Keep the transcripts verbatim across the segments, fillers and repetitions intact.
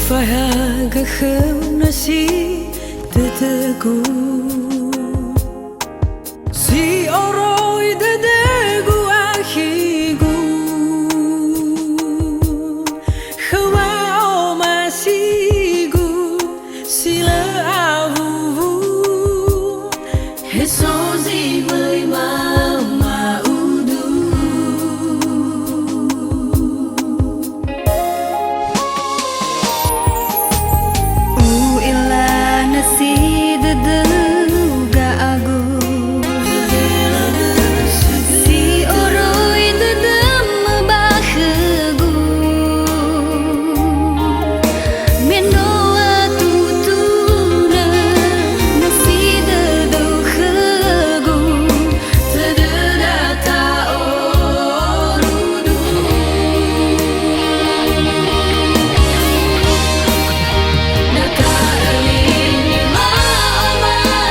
Fahagökhöu nasi dödögu. Si oroi dödögu akhigu, khö wa'omasigu si lö awuwu, he so zi möi mama'udu. U'ila nasi dödöu ga'agu. Si oroi dödöm ba khögu. Me no atutunö nasi dödöu khögu. Tödöda ta'orudu. Na ta'öli ni'omasigu.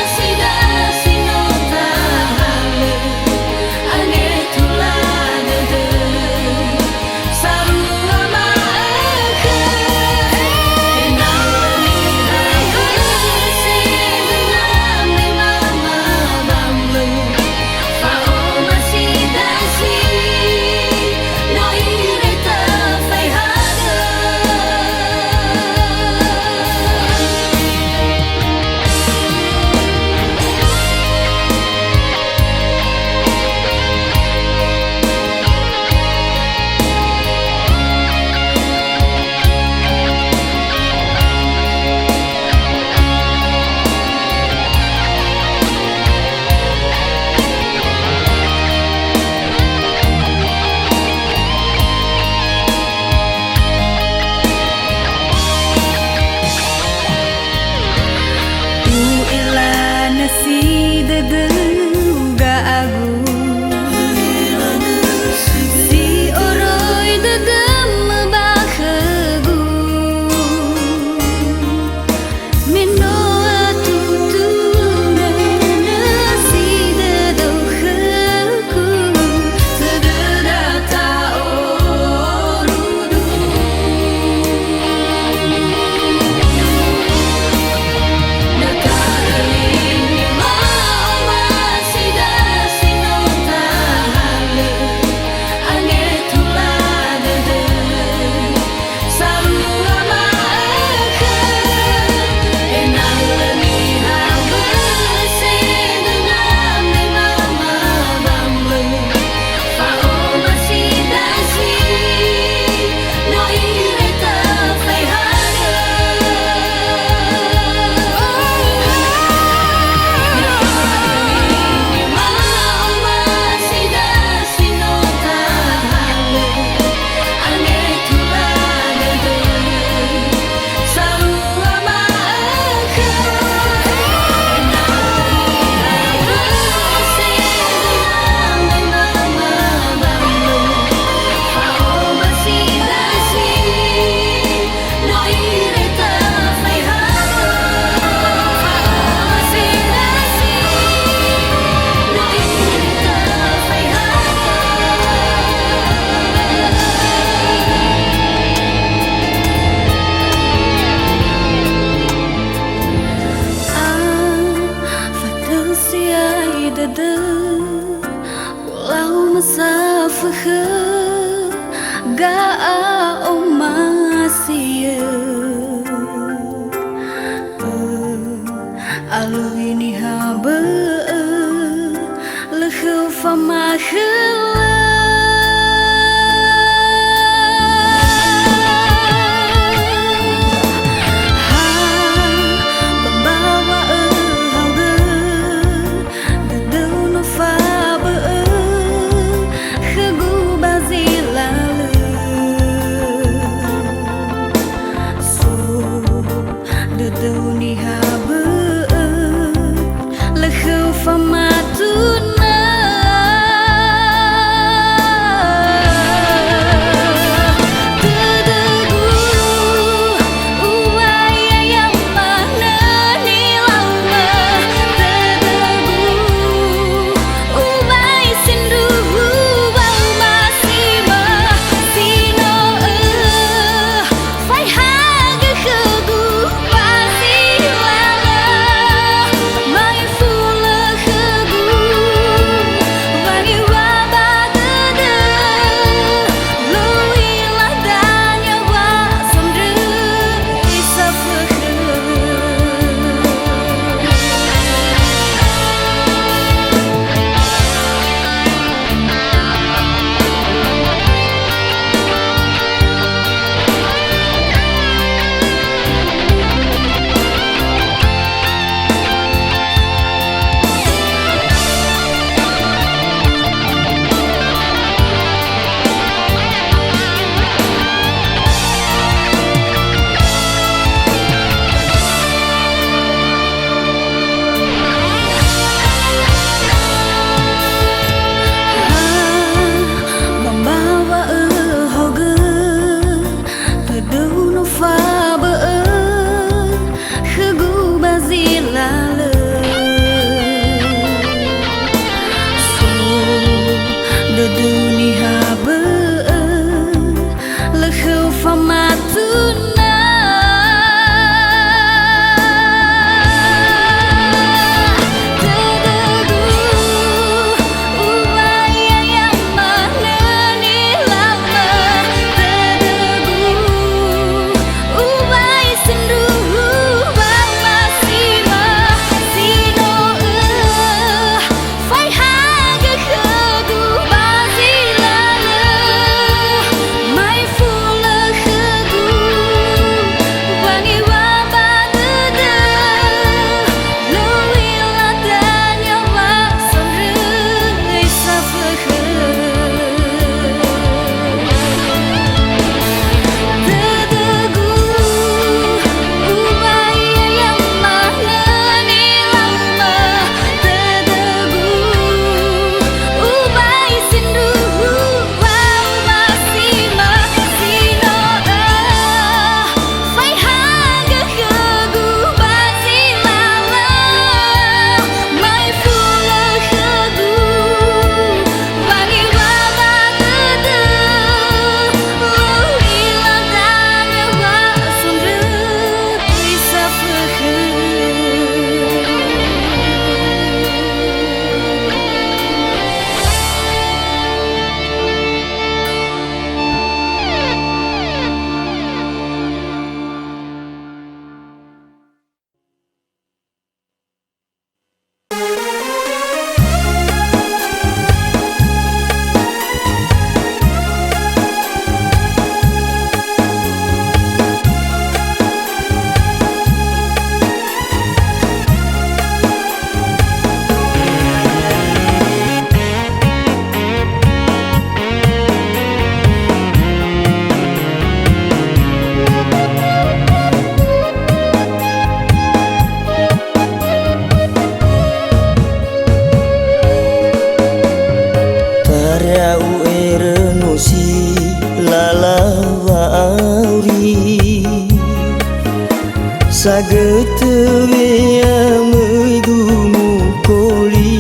Sagötö we'amöigu mukoli,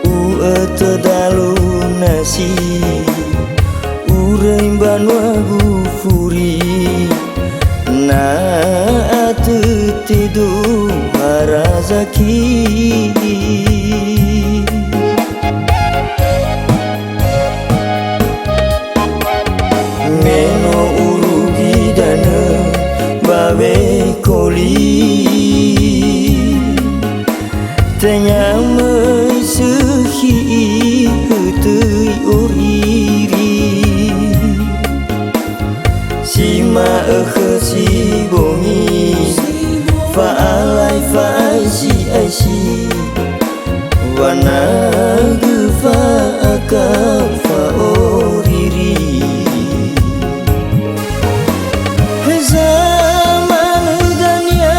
u'ötö dalu nasi, uröi mbanua gufuri, na atö tedo harazaki. Me no urugi danö ba wekoli, tenga möi sökhi itöi oriri. Si ma'ökhö si bongi, fa'alai fa'aisi-aisi, wanagö fa'akau fa'oriri. Heza manö dania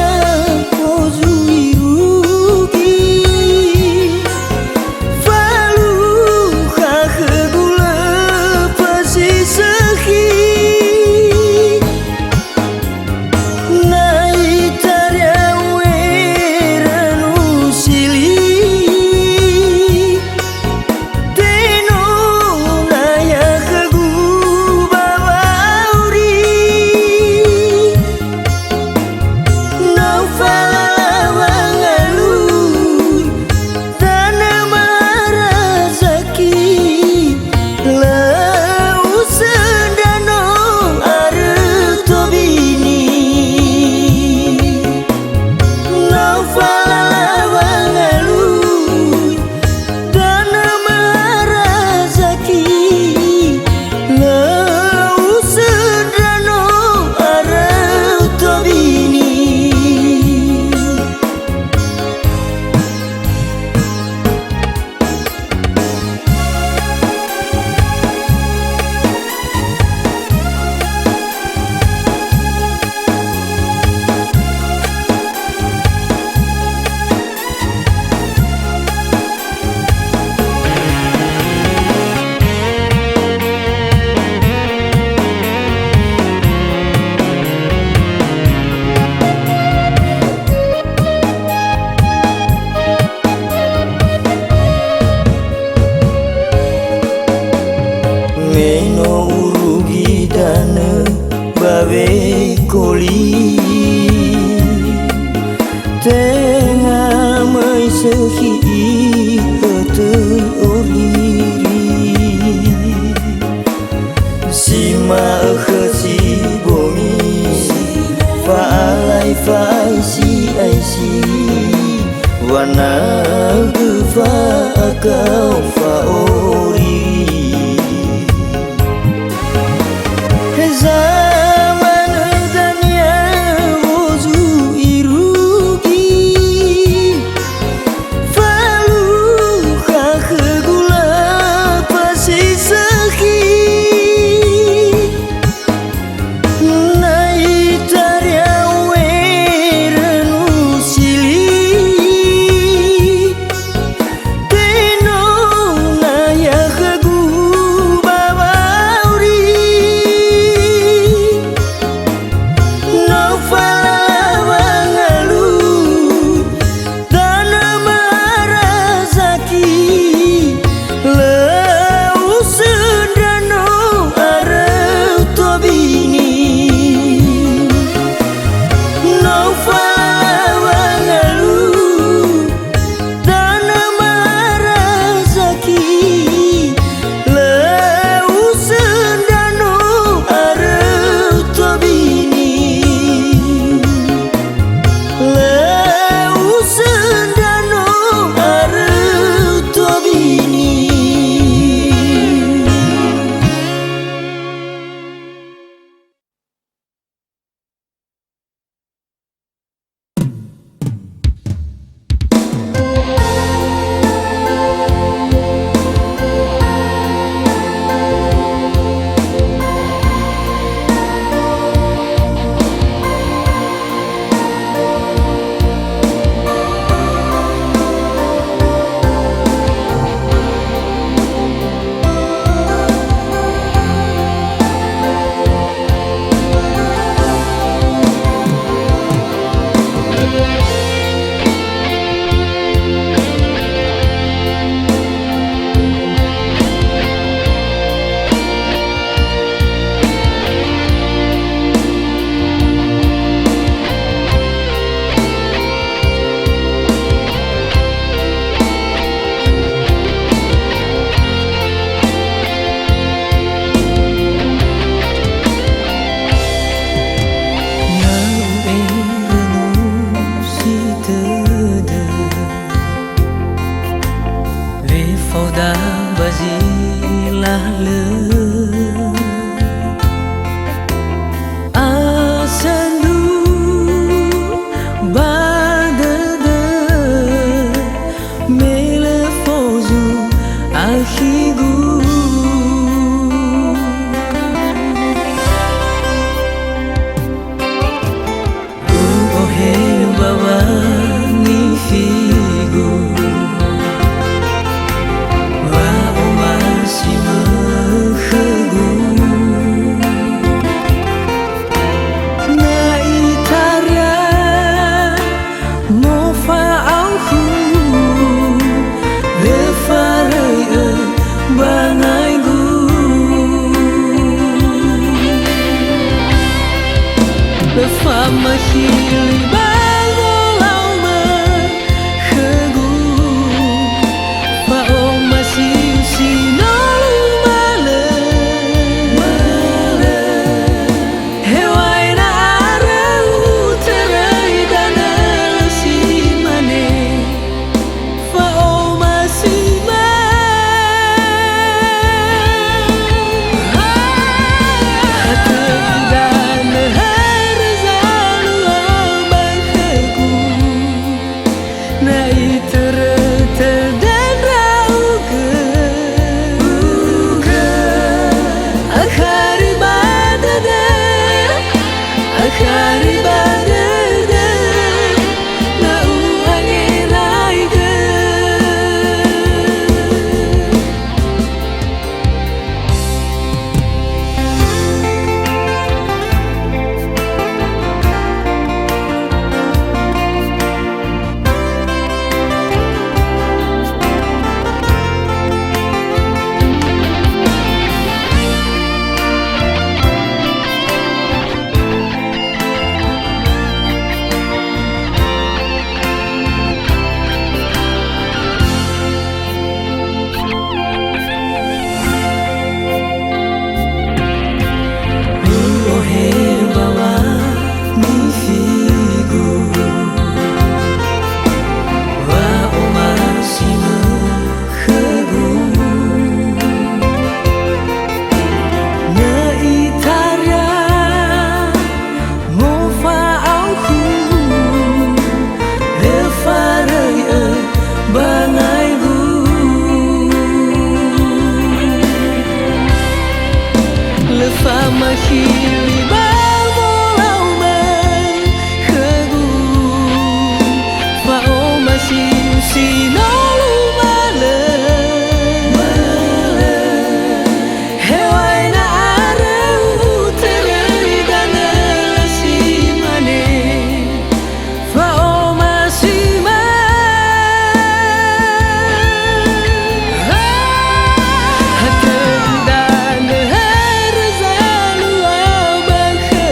ozu irugi, falukha khögu lö fasi sökhi. Na itaria u'erö nusili, tenö naya khögu ba wa'auri. No falala wangalui, tanö marazaki, lö usöndra no arö tobini. No falala wangalui, tanö marazaki, lö usöndra no arö tobini. Me no urugi danö ba wekoli, tenga möi sökhi itöi oriri. Si ma'ökhö si bongi, fa'alai fa'aisi-aisi, wanagö fa'akau fa'oriri. Heza manö dania ozu irugi, falukha khögu lö fasi sökhi. Na itaria u'erö nusili, tenö Famakhili ba wolaumö khögu, fa'omasiu si no lumalö. Hewai na aröu töröi danö si mane. Fa'omasi ma. Hatö danö haröza lua ba khögu. Na itörö-törö ndra'ugö. Akhari ba dödö, akhari ba dödö, na u'angeraigö. U'ohe mbawa nifigu, wa'omasi ma khögu. Na itaria mofa'aukhu, lö faröi'ö ba ngaigu. Lö famakhili ba wolaumö khögu, fa'omasiu si no lumalö. Hewai na aröu töröi danö si mane. Fa'omasi ma. Hatö danö haröza lua ba khö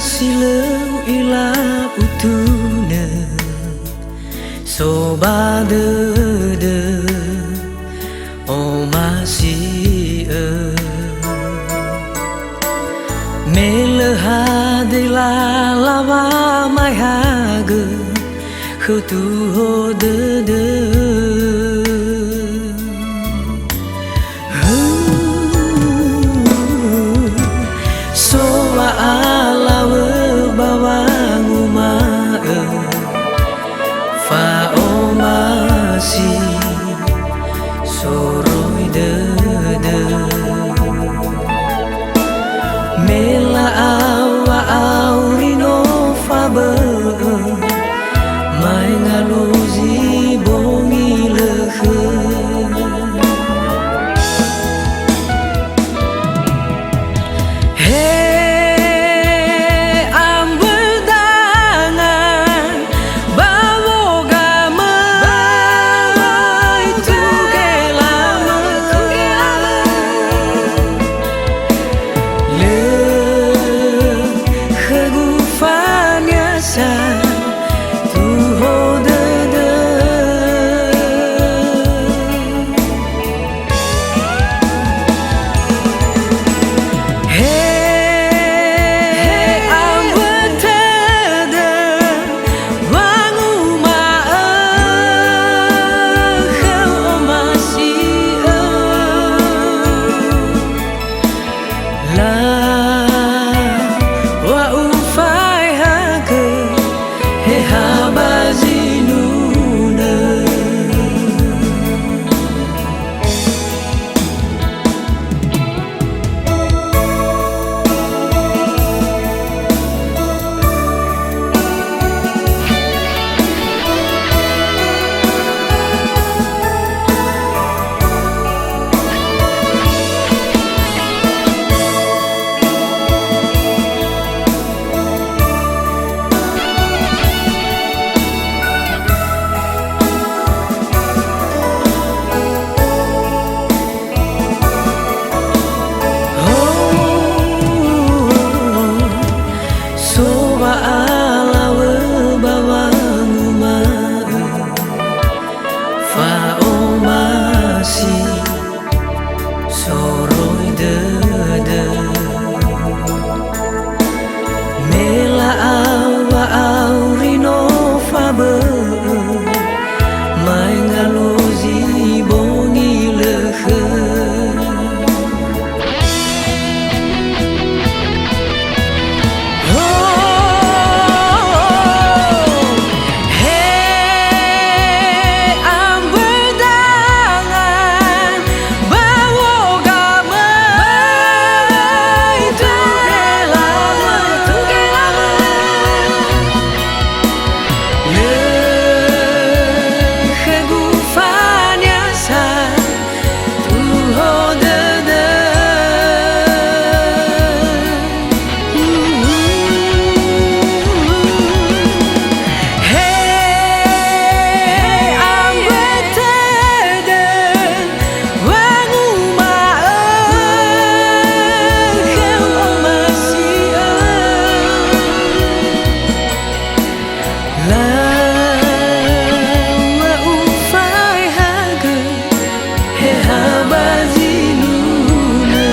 Si lö u'ila utunö, so ba dödö omasi'ö. Me lö hadöi lala wamaehagö, khöu tuho dödö. So wa'alawö ba wanguma'ö, fa'omasi soroi dödö. Me la'au wa'auri no fabö'ö, maenga luo zi bongi lö khö. He ambö danga, ba wogamöi tugelamö. Lö khögu fania sa tuho dödö. He ambö tödö wanguma'ö khöu omasi'ö. La wa'ufaehagö, he ha ba zinunö. So wa'alawö ba wanguma'ö, fa'omasi soroi dödö. Me la'au wa'auri no fabö'ö, maenga luo zi bongi lö khö. Tuho dödö. He ambö tödö wanguma'ö khöu omasi'ö. Lau wa'ufaehagö, he ha ba zinunö.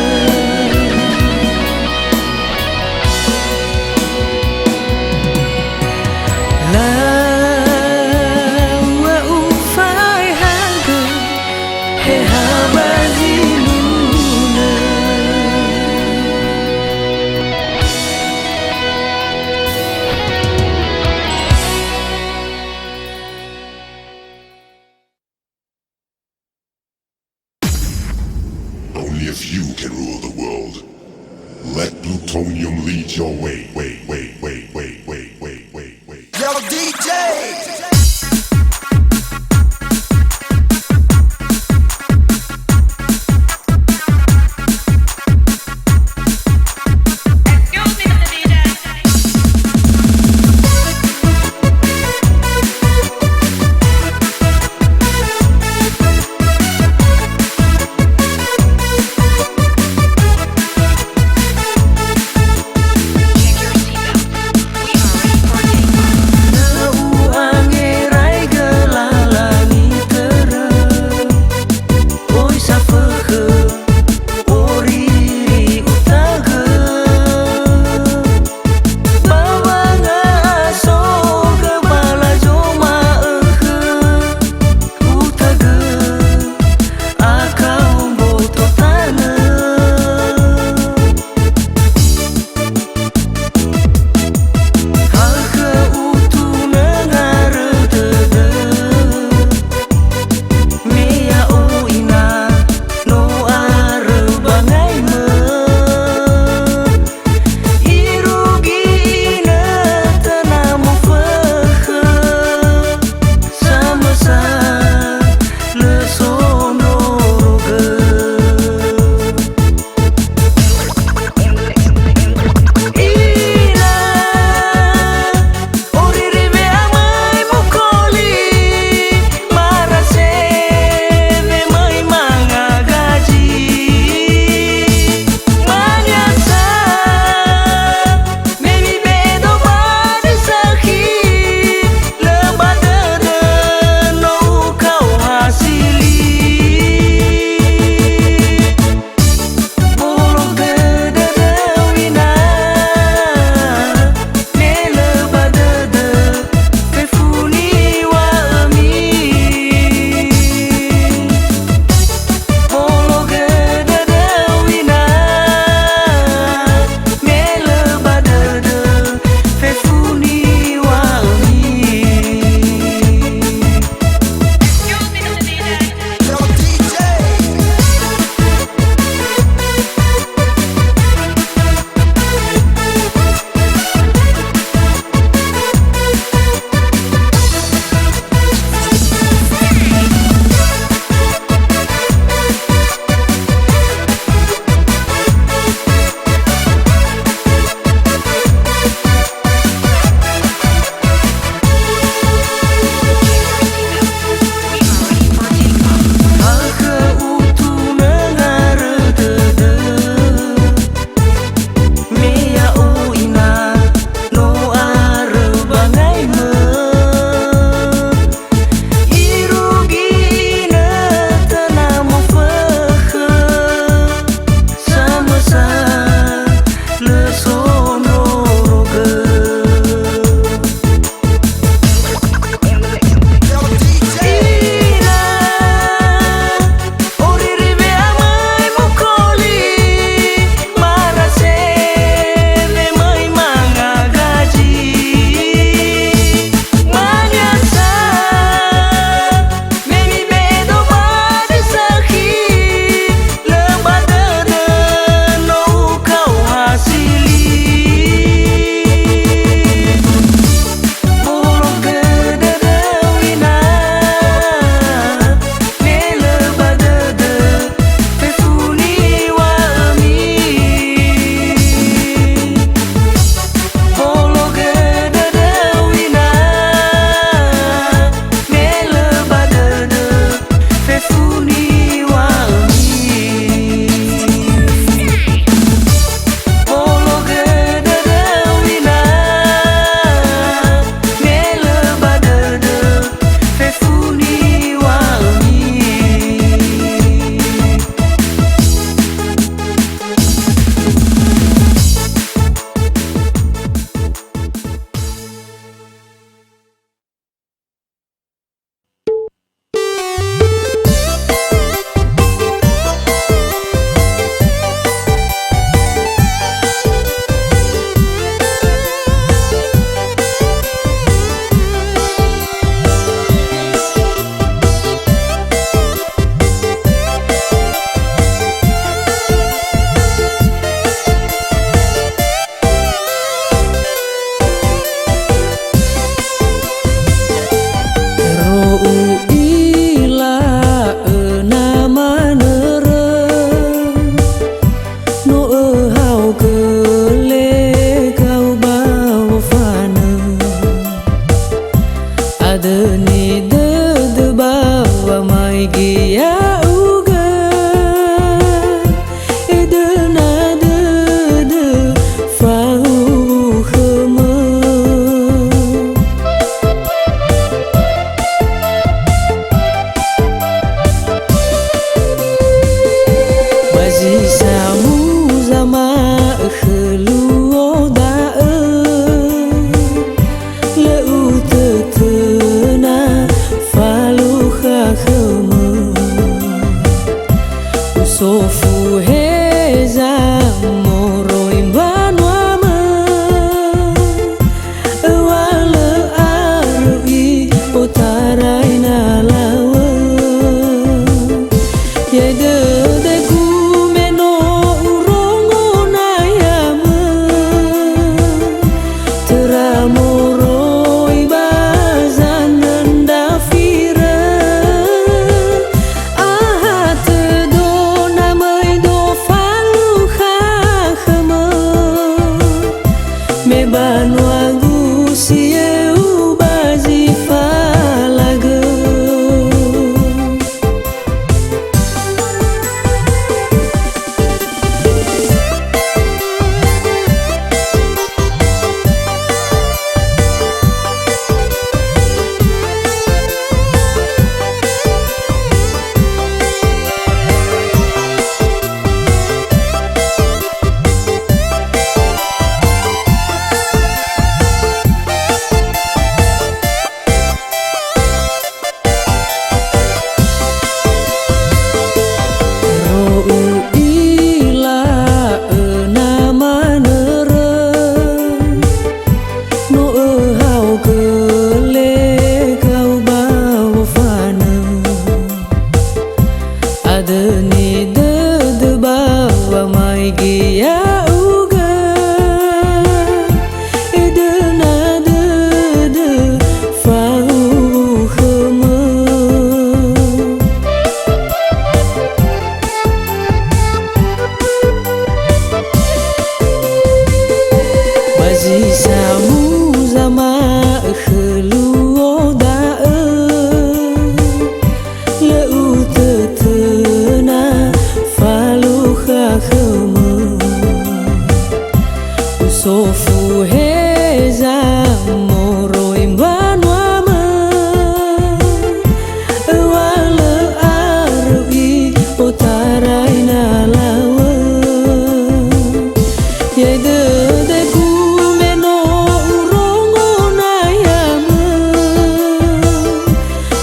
Lau wa'ufaehagö, he ha ba zinunö. Only a few can rule the world. Let plutonium lead your way. Way, way, way. Yo, D J! Excuse me, Mister D J. Anuagu si eu ba zi falagö. Ero u'ila öna manörö, no öhaogö lekau ba wofanö. Adöni dödö ba wamaigi ya'ugö, edöna dödö fa'u'u khömö. Ba zi samuza ma'ökhö luo da'ö, lö utötöna falukha khömö. Usofu heza moroi mbanuamö, öŵa'ö lö aröu i'otarai nalawö. Ya'e dödögu me no urongo nayamö,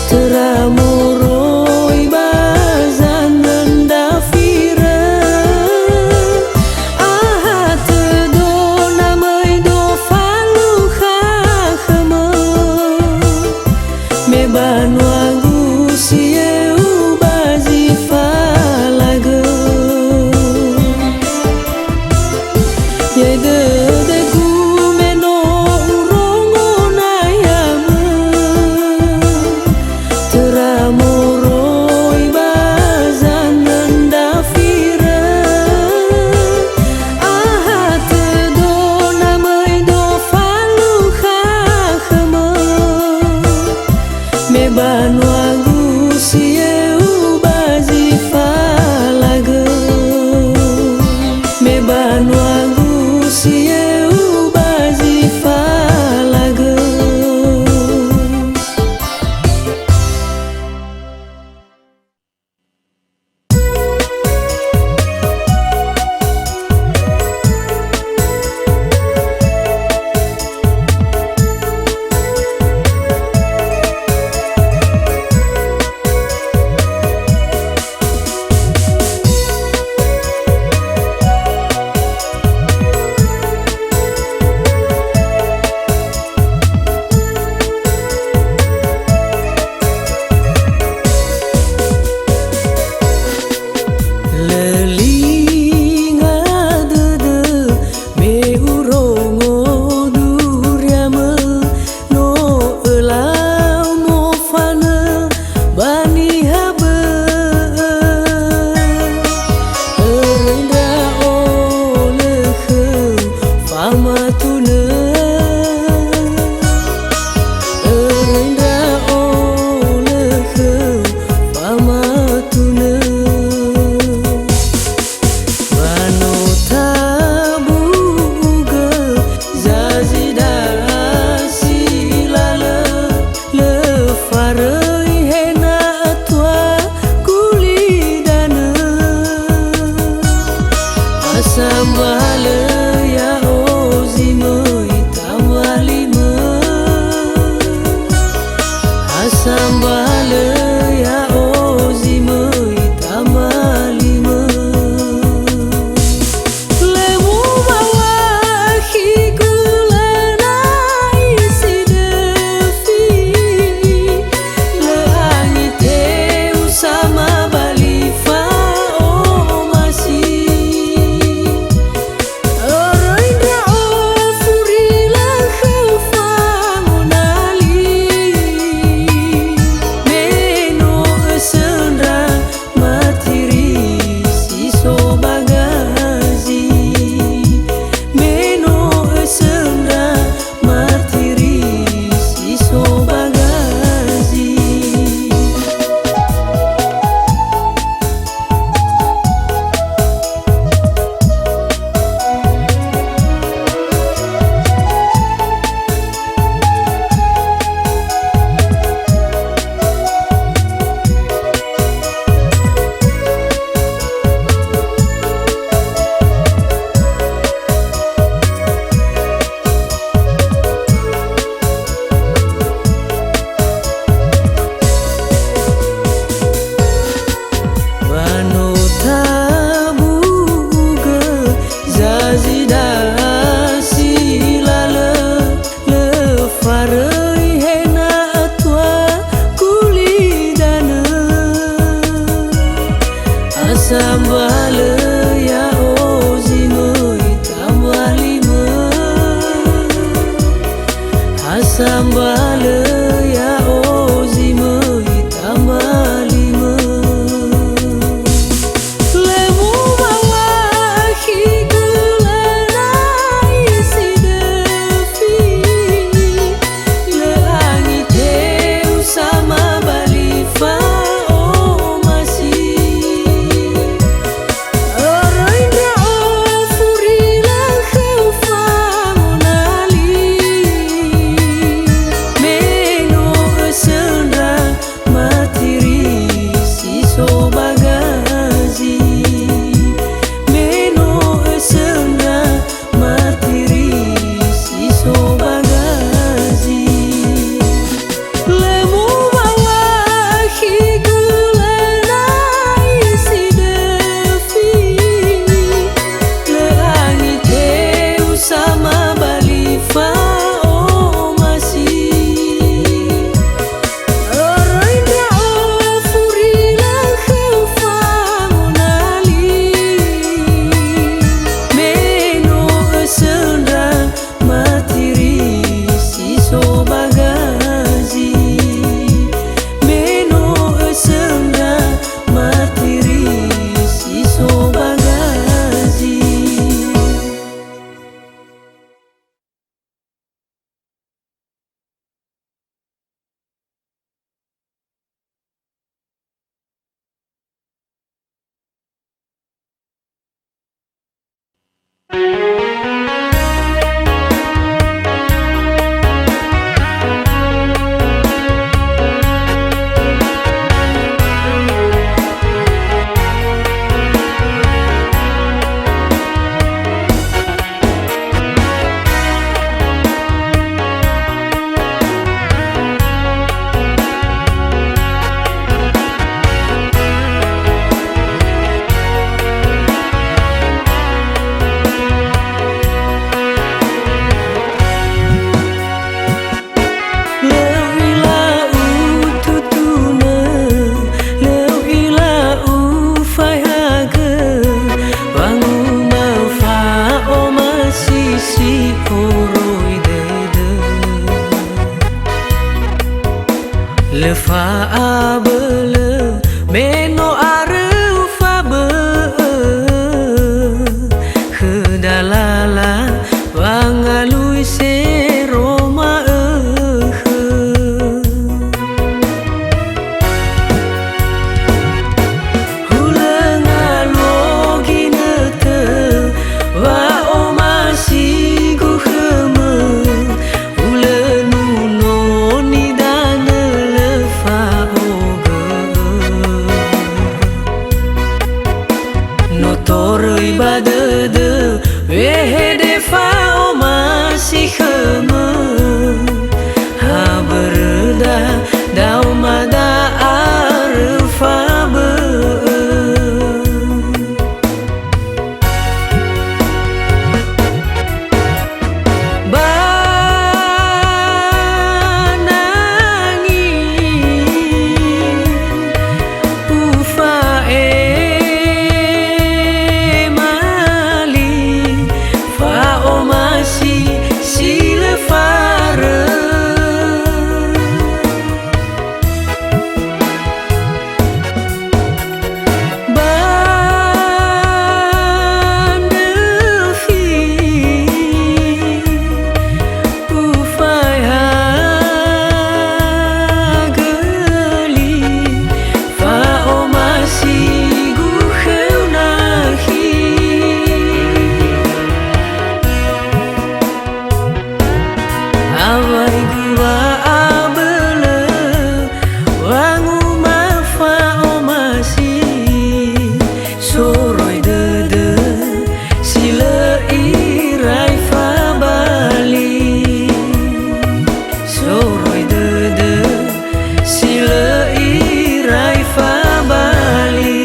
töra moroi ba zanöndra firö. Ahatö dona möi do falukha Sambalö ya'o zi möi tambalimö. Lö mubawa akhigö lö na'i si döfi. Lö angiteu samabali fa'omasi. Öröi ndra'o furi lö khöu fangonali, me no ösöndra matiri si so ba gazi, me no ösöndra matiri si so ba gazi. Lö mubawa akhigö lö na'i si döfi. Lö angiteu samabali fa'omasi. Öröi ndra'o furi lö khöu fangonali, me no ösöndra matiri si so ba gazi, me no ösöndra matiri si so ba gazi. Lö u'ila ututunö, lö u'ila ufaehagö, wanguma'ö fa'omasi si oroi dödö. Lö fa'abölö me no aröu fabö'ö khö dalala wangalui sero ma'ökhö. Hulö ngaluo ginötö wa'omasigu khömö, hulö nuno nidanö lö fa'ogö. No toröi ba dödö wehede fa'omasi khömö, ha börö da daoma da aröu fabö'ö. Ba nangi ufa'ema li fa'omasi si lö farö. Ba ndröfi ufaehagö li fa'omasigu khöu nakhi. Awaigu wa'abölö wanguma'ö fa'omasi, soroi dödö si lö irai fabali. Soroi dödö si lö irai fabali.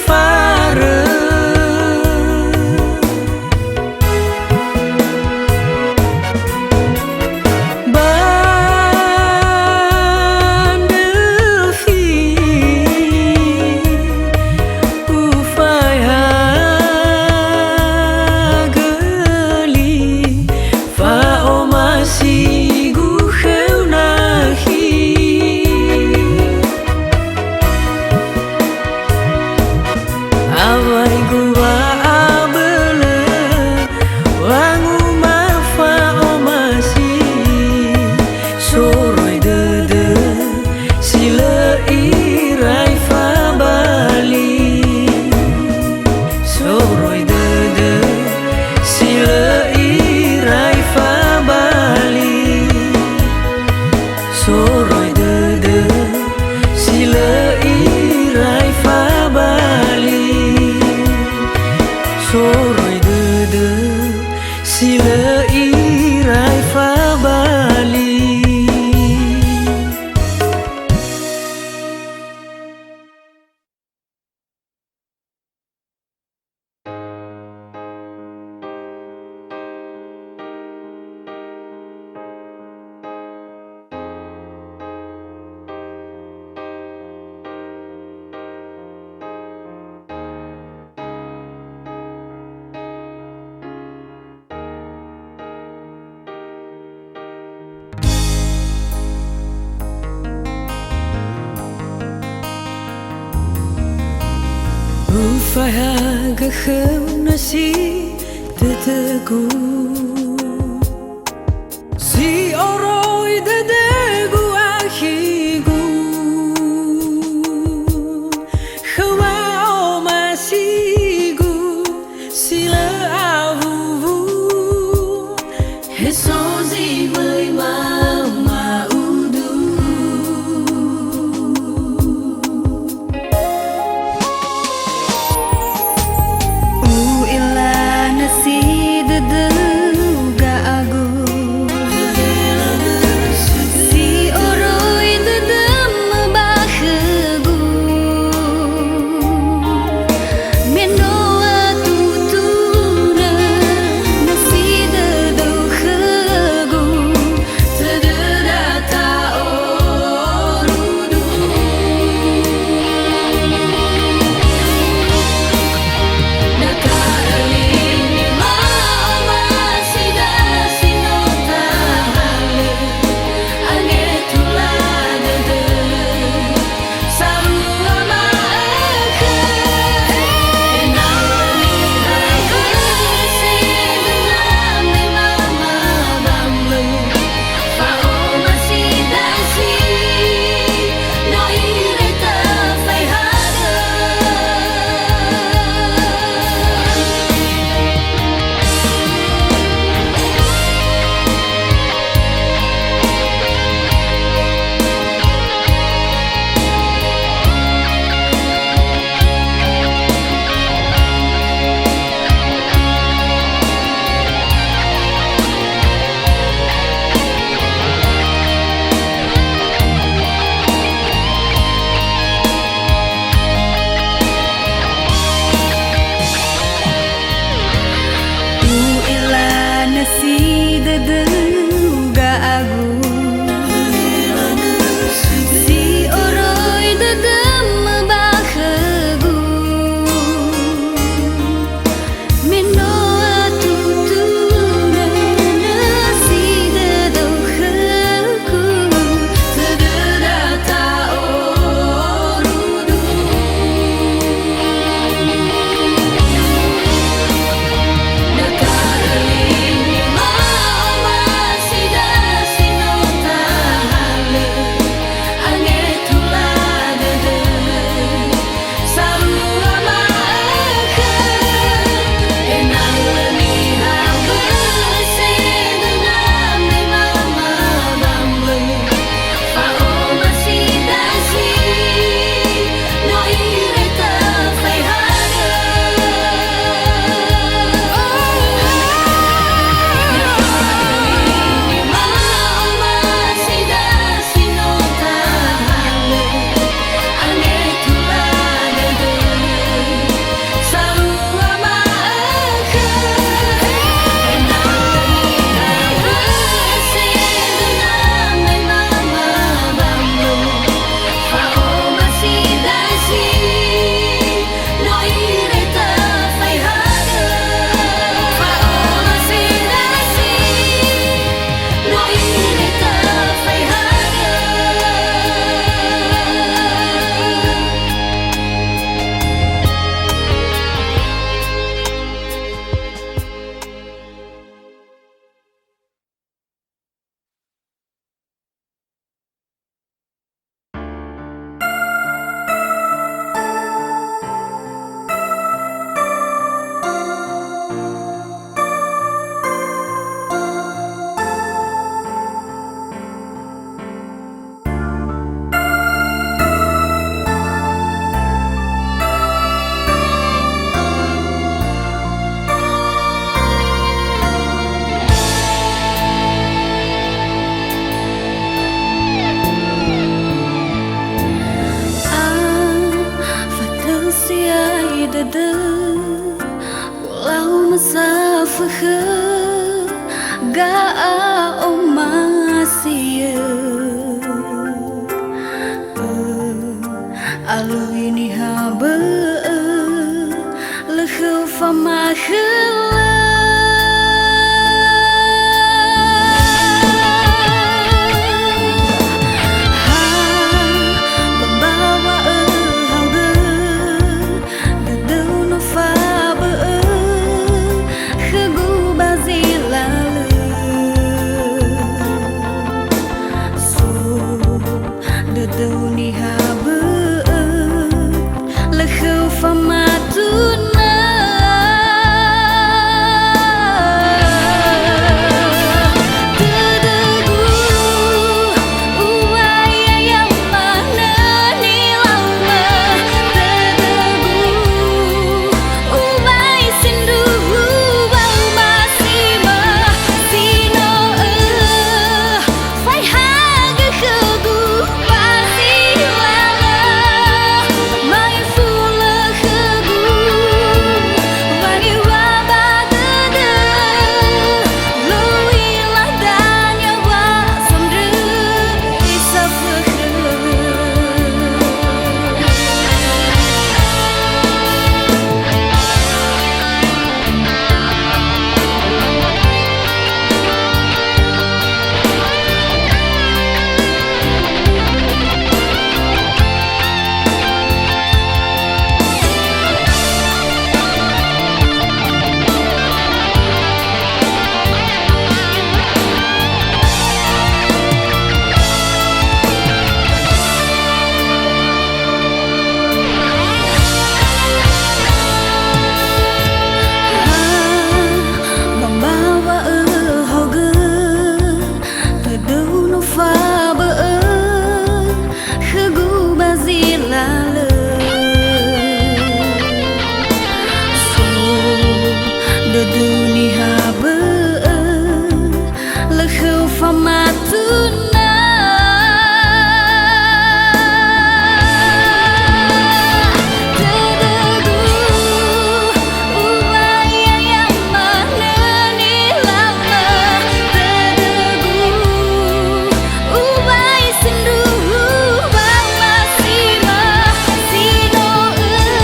farö. Ba ndröfi ufaehagö li fa'omasigu khöu nakhi. Awaigu wa'abölö wanguma fa'omasi soroi dödö si lö irai fabali. Soroi dödö si lö irai fabali. Soroi dödö si lö irai fabali. Soroi dödö si lö irai fabali. Ufaehagö khöu nasi dödögu, si oroi dödögu akhigu, khöu wa'omasigu si lö awuwu. He so zi möi mama'udu. U'ila nasi dödöu ga'agu. Dödö, ulau masa fökhö, ga'a omasi'ö. Alui niha bö'ö, lö khöu famakhölö. Ha, ba mbawa'ö haogö, dödöu no fabö'ö khögu ba zi lalö. So dödöu niha bö'ö, lö khöu famatuna. Dödögu, uŵa'ö ya manö nilaumö. Dödögu, uŵa'ö sindruhu, wa'u masimö, si no ö'ö. Faehagö khögu ba zi lalö, maifulö khögu wangiŵa ba dödö, lö u'ila dania wa sondröi safökhö. Ba mbawa'ö haogö, dödöu no fabö'ö khögu ba zi lalö. So dödöu niha bö'ö, lö khöu famatuna. Dödögu, uŵa'ö ya manö nilaumö. Dödögu, uŵa'ö sindruhu, wa'u masimö, si no ö'ö.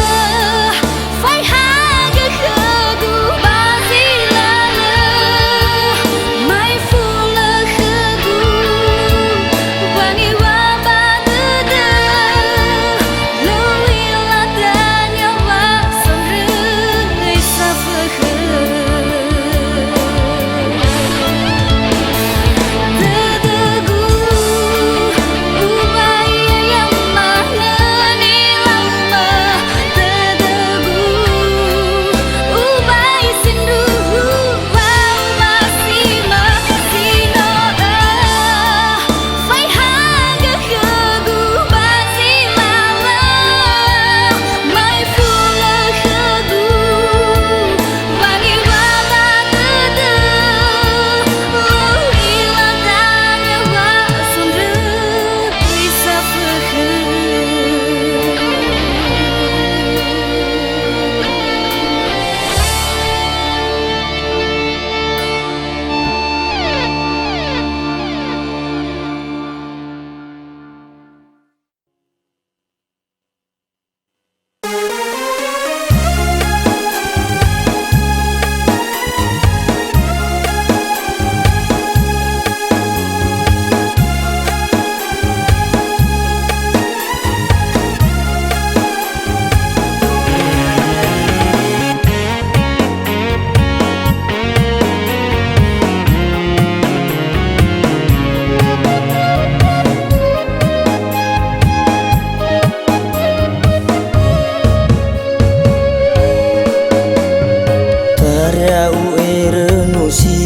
Faehagö khögu ba zi lalö, maifulö khögu wangiŵa ba dödö, lö u'ila dania wa sondröi safökhö. Dödögu, uŵa'ö ya manö nilaumö. Dödögu, uŵa'ö sindruhu, wa'u masimö, si no ö'ö. Faehagö khögu ba zi lalö, maifulö khögu wangiŵa ba dödö, lö u'ila dania wa sondröi safökhö. Tara u'erö no si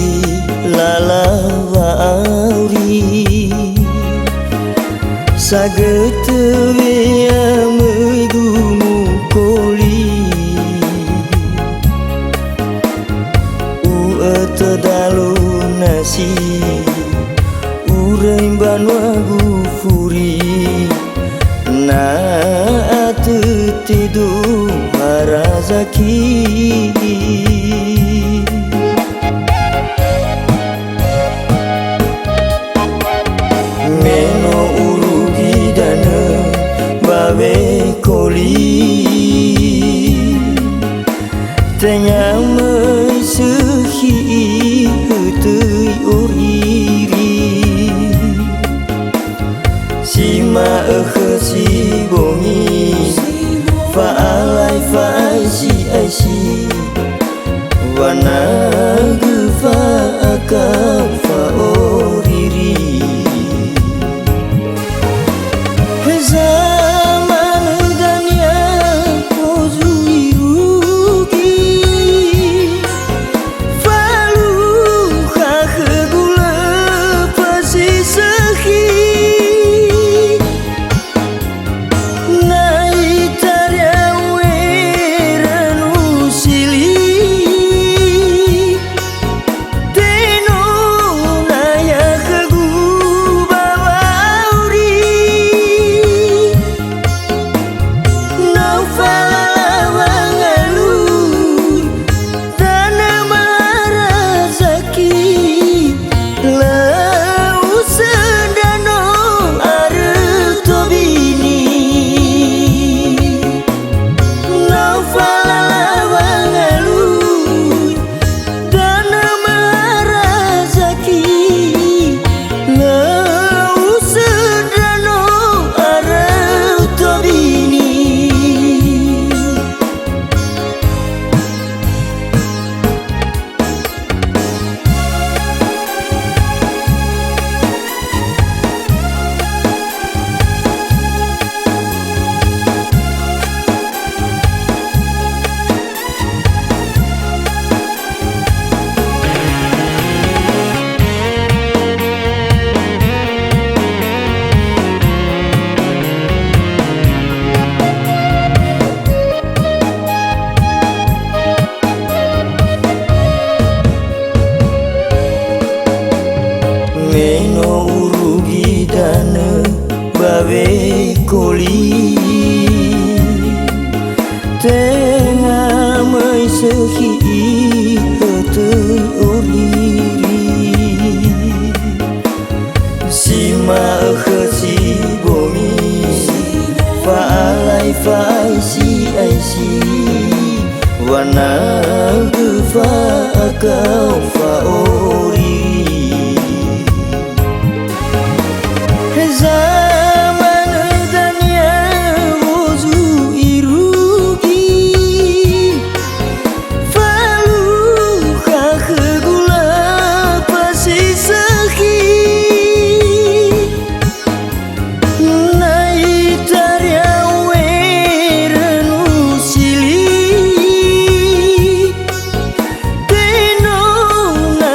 lala wa'auri, sagötö we'amöigu mukoli. U'ötö dalu nasi, uröi mbanua gufuri, na atö tedo hara Zaki. Me no urugi danö ba wekoli, tenga möi sökhi itöi oriri. Si ma'ökhö si bongi, fa'alai fa'aisi'aisi, wanagö fa'akao fa'oriri. Heza manö dania ozu irugi, falukha khögu lö fasisökhi. Na itaria uera nusili, tenö naya khögu ba wa'auri. No falala wangalui, tanö marazaki, lö usöndra no arö tobini. No falala wangalui, tanö marazaki, lö usöndra no arö tobini. Me no urugi danö ba wekoli, tenga möi sökhi itöi oriri. Si ma'ökhö si bongi, fa'alai fa'aisi'aisi, wanagö fa'akao fa'oriri. Heza manö dania ozu irugi, falukha khögu lö fasisökhi. Na itaria uera nusili, tenö na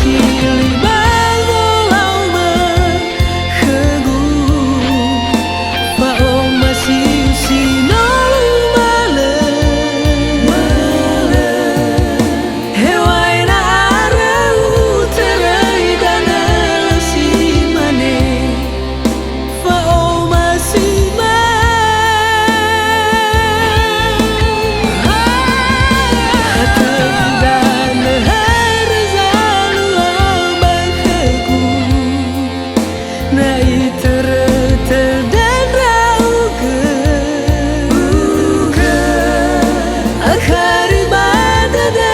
Hili ba wolaumö khögu, fa'omasiu si no lumalö. Hewai na aröu töröi danö si mane. Fa'omasi ma. Hatö danö haröza lua ba khögu. Na itörö-törö ndra'ugö. Akhari ba dödö.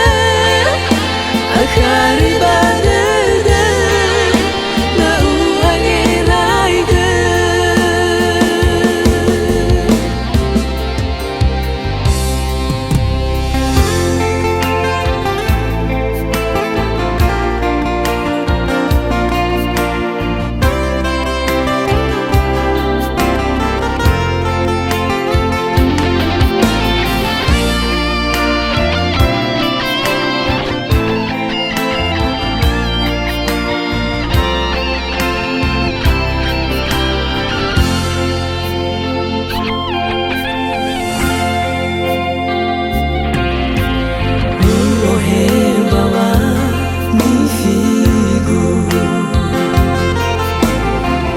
Akhari ba dödö, na u'angeraigö. U'ohe mbawa nifigu,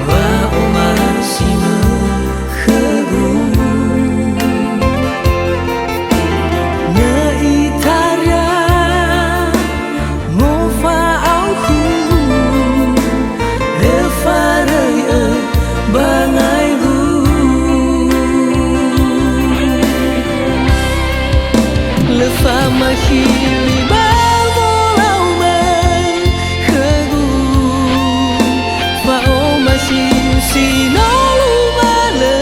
wa'omasi ma khögu. Na itaria mofa'aukhu, lö faröi'ö bangaigu. Lö famakhili ba wolaumö khögu, fa'omasiu si no lumalö.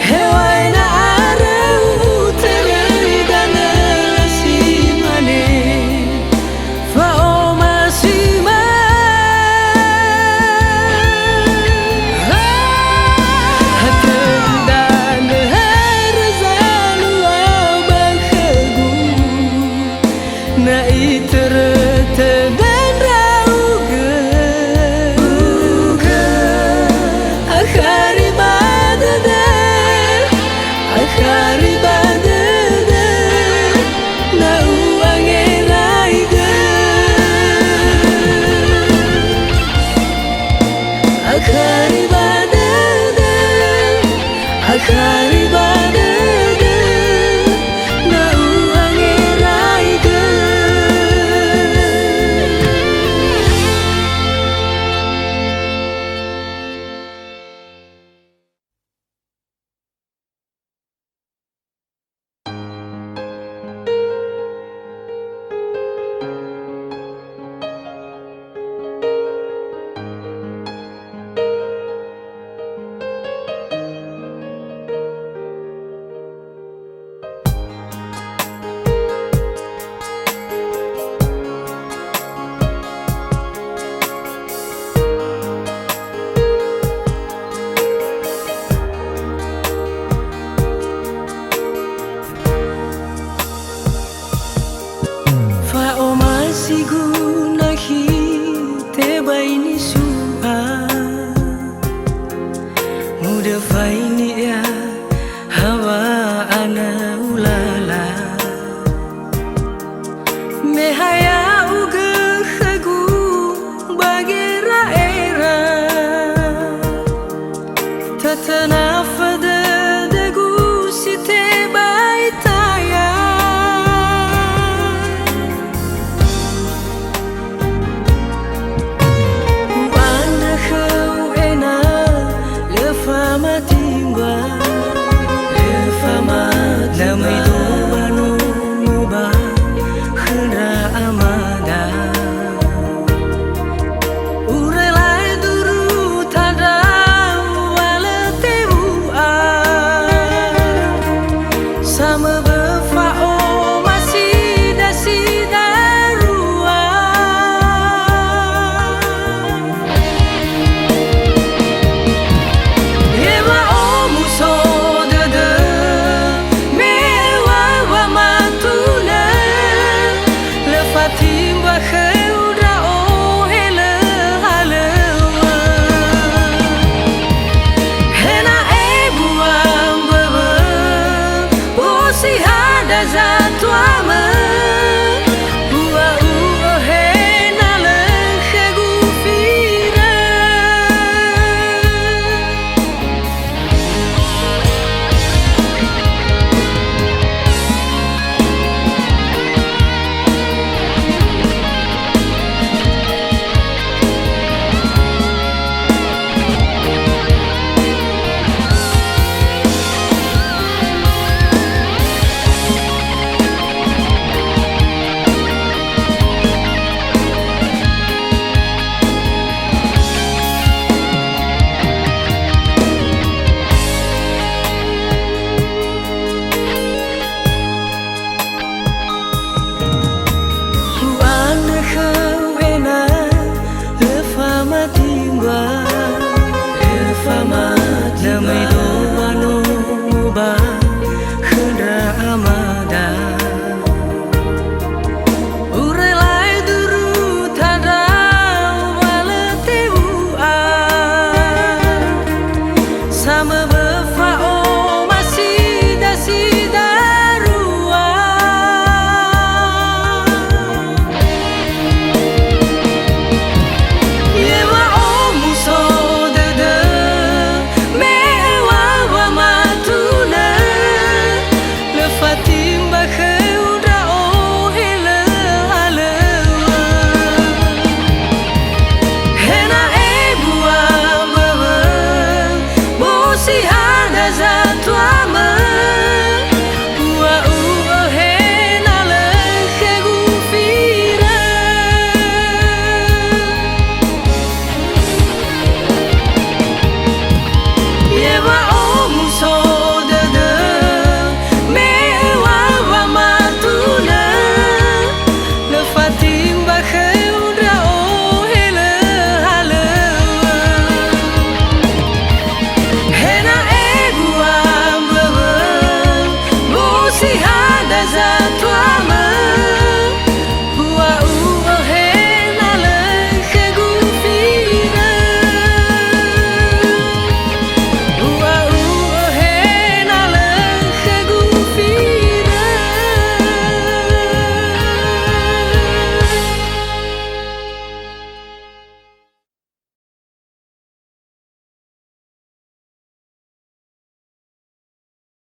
Hewai na aröu utöröi danö si mane. Fa'omasi ma. Hatö danö haröza lua ba khögu. Na itörö-törö ndra'ugö. Akhari ba dödö. Akhari ba dödö. Na u'angeraigö. Akhari ba dödö. Akhari ba dödö. Na u'angeraigö. Fa'omasigu nahi tebai nisu'a, mudöfaini ia hawa ana ulala. Me ha